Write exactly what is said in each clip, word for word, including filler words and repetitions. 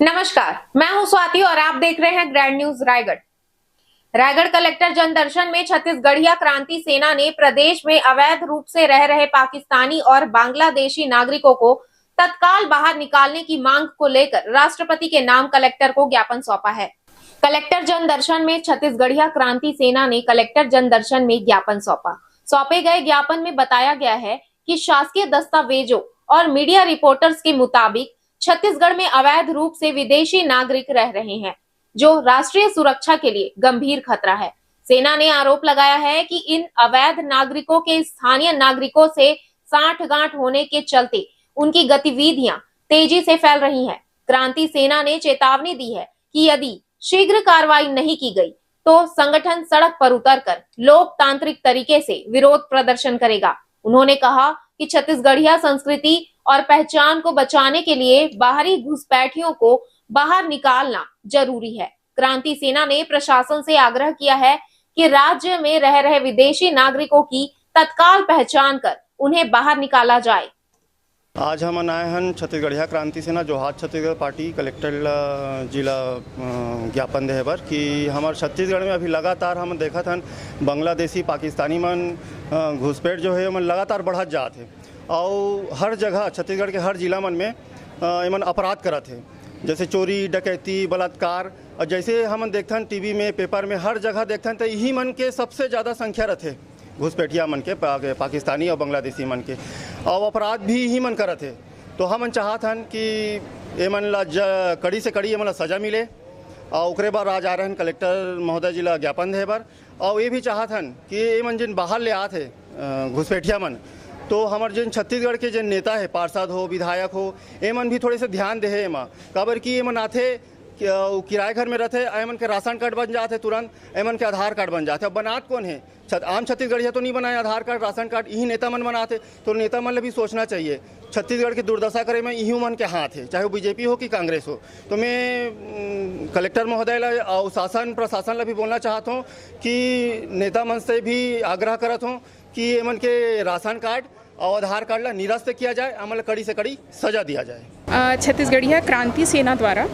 नमस्कार, मैं हूं स्वाति और आप देख रहे हैं grand news Raigarh. Raigarh collector जनदर्शन में छत्तीसगढ़िया क्रांति सेना ने प्रदेश में अवैध रूप से रह रहे पाकिस्तानी और बांग्लादेशी नागरिकों को तत्काल बाहर निकालने की मांग को लेकर राष्ट्रपति के नाम कलेक्टर को ज्ञापन सौंपा है। कलेक्टर जनदर्शन में छत्तीसगढ़िया क्रांति सेना ने कलेक्टर जनदर्शन में ज्ञापन सौंपा। सौंपे गए ज्ञापन में बताया गया है कि शासकीय दस्तावेजों और मीडिया रिपोर्ट्स के मुताबिक छत्तीसगढ़ में अवैध रूप से विदेशी नागरिक रह रहे हैं, जो राष्ट्रीय सुरक्षा के लिए गंभीर खतरा है। सेना ने आरोप लगाया है कि इन अवैध नागरिकों के स्थानीय नागरिकों से सांठगांठ होने के चलते उनकी गतिविधियां तेजी से फैल रही हैं। क्रांति सेना ने चेतावनी दी है कि यदि शीघ्र कार्रवाई नहीं की गई, तो संगठन सड़क पर उतरकर लोकतांत्रिक तरीके से विरोध प्रदर्शन करेगा। उन्होंने कहा कि छत्तीसगढ़िया संस्कृति और पहचान को बचाने के लिए बाहरी घुसपैठियों को बाहर निकालना जरूरी है। क्रांति सेना ने प्रशासन से आग्रह किया है कि राज्य में रह रहे विदेशी नागरिकों की तत्काल पहचान कर उन्हें बाहर निकाला जाए। आज हमन आए हन छत्तीसगढ़िया क्रांति सेना जोहार छत्तीसगढ़ पार्टी कलेक्टर ला, जी ला, अ, ज्ञापन देहे बर कि हमर छत्तीसगढ़ में अभी लगातार हमन देखत हन बांग्लादेशी, पाकिस्तानी मन, अ, घुसपैठ जो हे, ओमन लगातार बढ़त जात हे। अउ हर जगह छत्तीसगढ़ के हर जिला मन में, अ, एमन अपराध करत हे, जैसे चोरी, डकैती, बलात्कार। अउ जैसे हमन देखथन टीवी में, पेपर में, हर जगह देखथन, त इही मन के सबसे ज्यादा संख्या रथे। घुसपैठिया मन के, पा-, पाकिस्तानी अउ बांग्लादेशी मन के, अउ अपराध भी इही मन करत हे। तो हमन चाहत हन कि एमन ला ज-, कड़ी से कड़ी एमन ला सजा मिले, अउ ओकरे बर आज आ रहन कलेक्टर महोदय जी ला ज्ञापन देहे बर। अउ ये भी चाहत हन कि एमन जिन बाहर ले आत हे, अ, घुसपैठिया मन, तो हमर जिन छत्तीसगढ़ के जिन नेता हे, पार्षद हो, विधायक हो, एमन भी थोड़े से ध्यान देहे एमा, काबर कि एमन आथे कि, अ, किराए घर में रहथे, एमन के राशन कार्ड बन जात हे तुरंत, एमन के आधार कार्ड बन जात हे। अब बनात कौन हे? छत-, आम छत्तीसगढ़िया तो नहीं बनाए आधार कार्ड, राशन कार्ड, इही नेता मन बनात हे। तो नेता मन ला भी सोचना चाहिए, छत्तीसगढ़ की दुर्दशा करे में इही मन के हाथ हे, चाहे वो बीजेपी हो कि कांग्रेस हो। तो मैं, उम, कलेक्टर महोदय ला अउ शासन प्रशासन ला भी बोलना चाहत हूँ कि नेता मन से भी आग्रह करत हूँ कि एमन के राशन कार्ड अउ आधार कार्ड ला निरस्त किया जाए, एमन ला कड़ी से कड़ी सजा दिया जाए। अ, छत्तीसगढ़िया क्रांति सेना द्वारा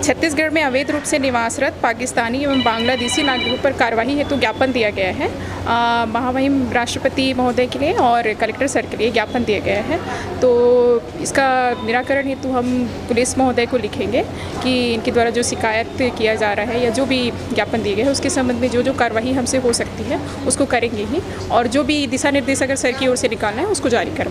छत्तीसगढ़ में अवैध रूप से निवासरत पाकिस्तानी एवं बांग्लादेशी नागरिकों पर कार्यवाही हेतु ज्ञापन दिया गया है। अ, महामहिम राष्ट्रपति महोदय के लिए और कलेक्टर सर के लिए ज्ञापन दिया गया है। तो इसका निराकरण हेतु हम पुलिस महोदय को लिखेंगे कि इनके द्वारा जो शिकायत किया जा रहा है या जो भी ज्ञापन दिए गए हैं, उसके संबंध में जो जो कार्रवाई हमसे हो सकती है, उसको करेंगे ही, और जो भी दिशा निर्देश अगर सर की ओर से निकालना है, उसको जारी करवाएंगे।